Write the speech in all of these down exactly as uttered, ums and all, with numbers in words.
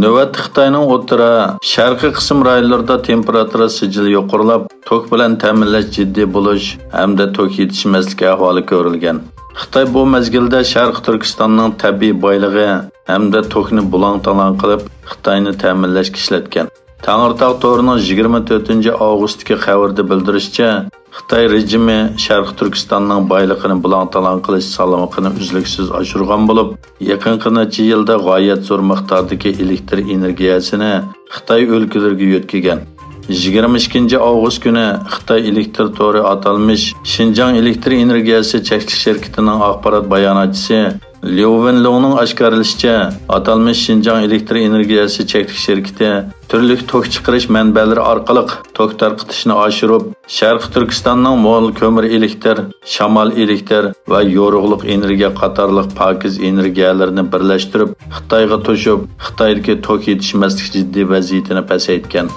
نۆۋەتتە خىتاينىڭ ئوتتۇرا، شەرقىي قىسىم رايونلىرىدا تېمپېراتۇرا سىجىل يۇقىرىلاپ، توك بىلەن تەمىنلەش جىددىي بولۇش ھەمدە توك يېتىشمەسلىك ئەھۋالى كۆرۈلگەن. خىتاي بۇ مەزگىلدە شەرقىي تۈركىستاننىڭ تەبىئىي بايلىقى ھەمدە توكنى بۇلاڭ-تالاڭ قىلىپ، خىتاينى تەمىنلەشكە ئىشلەتكەن. تەڭرىتاغ تورىنىڭ يىگىرمە تۆتىنچى ئاۋغۇستتىكى خەۋىرىدە بىلدۈرۈشىچە، خىتاي رېجىمى شەرقىي تۈركىستاننىڭ بايلىقىنى بۇلاڭ-تالاڭ قىلىش سالمىقىنى ئۈزلۈكسىز ئاشۇرغان بولۇپ، يېقىنقى نەچچە يىلدا غايەت زور مىقداردىكى ئېلېكتر ئېنېرگىيەسىنى خىتاي ئۆلكىلىرىگە يۆتكىگەن. يىگىرمە ئىككىنچى ئاۋغۇست كۈنى خىتاي ئېلېكتر تورى ئاتالمىش شىنجاڭ ئېلېكتر ئېنېرگىيەسى چەكلىك شىركىتىنىڭ ئاخبارات باياناتچىسى ليۇ ۋېنلۇڭنىڭ ئاشكارىلىشىچە، ئاتالمىش شىنجاڭ ئېلېكتر ئېنېرگىيەسى چەكلىك شىركىتى تۈرلۈك توك چىقىرىش مەنبەلىرى ئارقىلىق توك تارقىتىشنى ئاشۇرۇپ، شەرقىي تۈركىستاننىڭ مول كۆمۈر ئېلېكتر، شامال ئېلېكتر ۋە يورۇقلۇق ئېنېرگىيە قاتارلىق پاكىز ئېنېرگىيەلىرىنى بىرلەشتۈرۈپ، خىتايغا توشۇپ، خىتايدىكى توك يېتىشمەسلىك جىددىي ۋەزىيىتىنى پەسەيتكەن.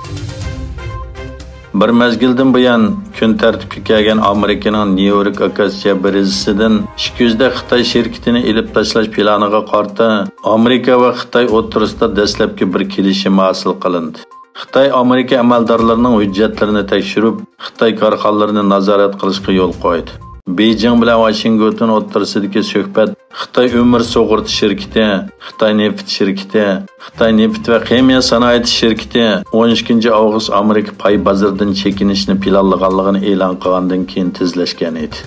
بىر مەزگىلدىن بۇيان، كۈن تەرتىپكە كەلگەن ئامېرىكىنىڭ نيۇ يورك ئاكاتسىيە بىرژىسىدىن ئىككى يۈز دە خىتاي شىركىتىنى ئېلىپ تاشلاش پىلانىغا قارىتا، ئامېرىكا ۋە خىتاي ئوتتۇرىسىدا دەسلەپكى بىر كېلىشىم ھاسىل قىلىندى. خىتاي ئامېرىكا ئەمەلدارلىرىنىڭ ھۆججەتلىرىنى تەكشۈرۈپ، خىتاي كارخانىلىرىنى نازارەت قىلىشقا يول قويدى. بېيجىڭ بىلەن ۋاشىنگتون ئوتتۇرىسىدىكى سۆھبەت خىتاي ئۆمۈر سۇغۇرتا شىركىتى، خىتاي نېفىت شىركىتى، خىتاي نېفىت ۋە خىمىيە سانائىتى شىركىتى ئون ئىككىنچى ئاۋغۇست ئامېرىكا پاي بازىرىدىن چېكىنىشنى پىلانلىغانلىقىنى ئېلان قىلغاندىن كېيىن تېزلەشكەن ئىدى.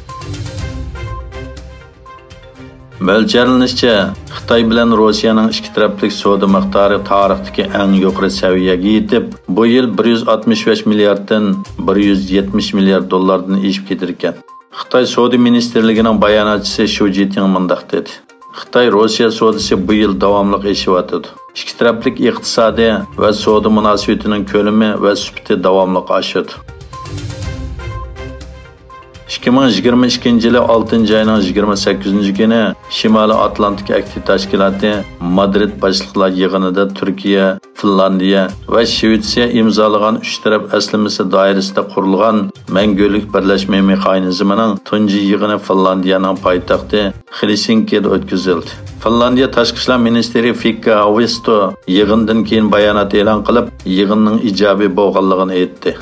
مۆلچەرلىنىشىچە، خىتاي بىلەن روسىيەنىڭ ئىككى تەرەپلىك سودا مىقدارى تارىختىكى ئەڭ يۇقىرى سەۋىيەگە يېتىپ، بۇ يىل بىر يۈز ئاتمىش بەش مىلياردتىن بىر يۈز يەتمىش مىليارد دوللاردىن ئېشىپ كېتىدىكەن. خىتاي سودا مىنىستىرلىكىنىڭ باياناتچىسى شۇ جىتىڭ مۇنداق دېدى: خىتاي روسىيە سودىسى بۇ يىل داۋاملىق ئېشىۋاتىدۇ. ئىككى تەرەپلىك ئىقتىسادىي ۋە سودا مۇناسىۋىتىنىڭ كۆلىمى ۋە سۈپىتى داۋاملىق ئاشىدۇ. ئىككى مىڭ يىگىرمە ئىككىنچى يىلى ئالتىنچى ئاينىڭ يىگىرمە سەككىزىنچى كۈنى شىمالىي ئاتلانتىك ئەھدى تەشكىلاتى مادرىد باشلىقلار يىغىنىدا تۈركىيە، فىنلاندىيە ۋە شىۋېتسىيە ئىمزالىغان ئۈچ تەرەپ ئەسلىمىسى دائىرىسىدە قۇرۇلغان مەڭگۈلۈك بىرلەشمە مېخانىزمىنىڭ تۇنجى يىغىنى فىنلاندىيەنىڭ پايتەختى خېلسىنكىدا ئۆتكۈزۈلدى. فىنلاندىيە تاشقى ئىشلار مىنىستىرى فېككا ھاۋىستو يىغىندىن كېيىن بايانات ئېلان قىلىپ، يىغىننىڭ ئىجابىي بولغانلىقىنى ئېيتتى.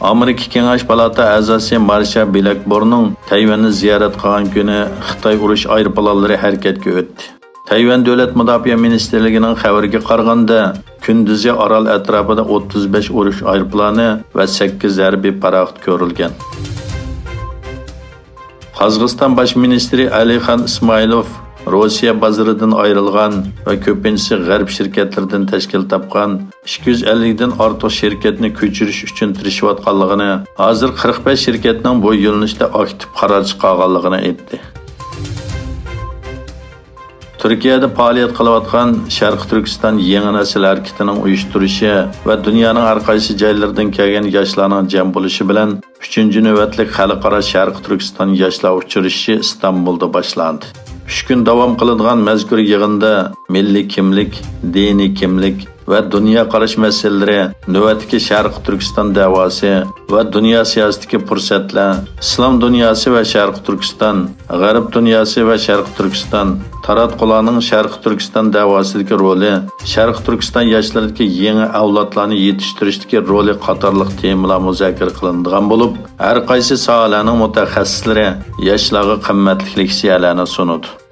ئامېرىكا كېڭەش پالاتا ئەزاسى مارشا بىلەكبورنىڭ تەيۋەننى زىيارەت قىلغان كۈنى خىتاي ئۇرۇش ئايروپىلانلىرى ھەرىكەتكە ئۆتتى. تەيۋەن دۆلەت مۇداپىئە مىنىستىرلىكىنىڭ خەۋىرىگە قارىغاندا، كۈندۈزى ئارال ئەتراپىدا ئوتتۇز بەش ئۇرۇش ئايروپىلانى ۋە سەككىز ھەربىي پاراخوت كۆرۈلگەن. قازاقىستان باش مىنىستىرى ئەلىخان ئىسمائىلوف روسىيە بازىرىدىن ئايرىلغان ۋە كۆپىنچىسى غەرب شىركەتلىرىدىن تەشكىل تاپقان ئىككى يۈز ئەللىكتىن ئارتۇق شىركەتنى كۆچۈرۈش ئۈچۈن تىرىشىۋاتقانلىقىنى، ھازىر قىرىق بەش شىركەتنىڭ بۇ يۆنىلىشتە ئاكتىپ قارار چىقارغانلىقىنى ئېيتتى. تۈركىيەدە پائالىيەت قىلىۋاتقان شەرقىي تۈركىستان يېڭى نەسىل ھەرىكىتىنىڭ ئۇيۇشتۇرۇشى ۋە دۇنيانىڭ ھەر قايسى جايلىرىدىن كەلگەن ياشلارنىڭ جەم بولۇشى بىلەن ئۈچىنچى نۆۋەتلىك خەلقئارا شەرقىي تۈركىستان ياشلار ئۇچرىشىشى ئىستانبۇلدا باشلاندى. ئۈچ كۈن داۋام قىلىدىغان مەزكۇر يىغىندا مىللىي كىملىك، دىنىي كىملىك، ۋە دۇنيا قاراش مەسىلىلىرى، نۆۋەتتىكى شەرقىي تۈركىستان دەۋاسى ۋە دۇنيا سىياسىتىدىكى پۇرسەتلەر، ئىسلام دۇنياسى ۋە شەرقىي تۈركىستان، غەرب دۇنياسى ۋە شەرقىي تۈركىستان، تاراتقۇلارنىڭ شەرقىي تۈركىستان دەۋاسىدىكى رولى، شەرقىي تۈركىستان ياشلىرىدىكى يېڭى ئەۋلادلارنى يېتىشتۈرۈشتىكى رولى قاتارلىق تېمىلار مۇزاكىرە قىلىنىدىغان بولۇپ، ھەر قايسى ساھەلەرنىڭ مۇتەخەسسىسلىرى ياشلارغا قىممەتلىك لېكسىيەلەرنى سۇنىدۇ.